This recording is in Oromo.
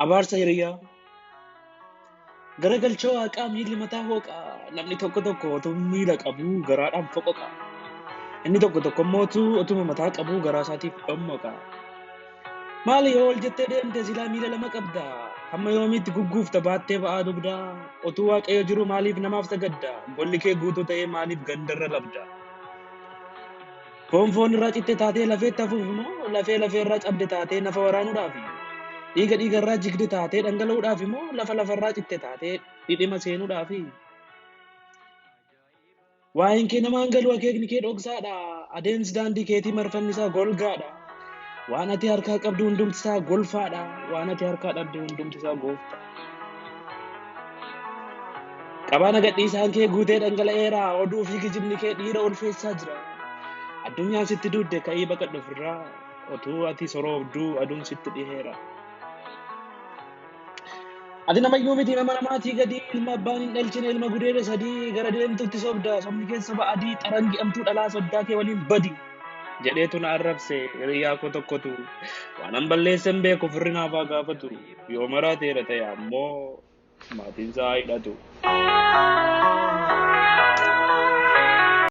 Abaarsa hiriyaa. Garagalchoo waaqaa miilli mataa hooqa. Namni tokko tokko otoo miila qabuu garaadhaan foqoqa. Inni tokko tokko immoo otuma mataa qabuu garaa isaatiif dhommoqa. Maali yoo ol jettee deemte silaa miila lama qabda. Hamma yoomiitti gugguufta baattee ba'aa dugdaa. Otuu Waaqayyo jiru maaliif namaaf sagadda? Golli kee guutuu ta'ee maaliif gandarra labda? Foon foon irraa citte taatee lafeetti hafuuf moo lafee lafee irraa cabde taatee nafa waraanuudhaafi? Dhiiga dhiiga irraa jigde taatee dhangala'uudhaafi moo lafa lafa irraa citte taatee dhidhima seenuudhaafi? Waa'een kee namaan galu akeekni kee dhoksaadha. Adeemsi daandii keetii marfanni isaa golgaadha. Waan ati harkaa qabdu hundumti isaa golfaadha. Waan ati harkaa dhabde hundumti isaa goofta. Qabaan gadhiisaan kee guutee dhangala'eera. Oduu fi kijibni kee dhiira ulfeessaa jira. Addunyaan sitti duudde ka'ii baqadhu ofirraa. Otuu ati soroobduu aduun sitti dhiheera. Ati namayyuu miti nama namaatii gadi ilma abbaan hin dhalchine ilma gudeeda sadii gara deemtutti sobda sobni keessa ba'a adii xarangi amtuu dhalaa soddaa kee waliin badi jedheetu na arrabse hiriyaa koo tokkotu waan an balleesse hin beeku firri naaf haa gaafatu yoo maraateera ta'e ammoo maatiin isaa haa hidhatu.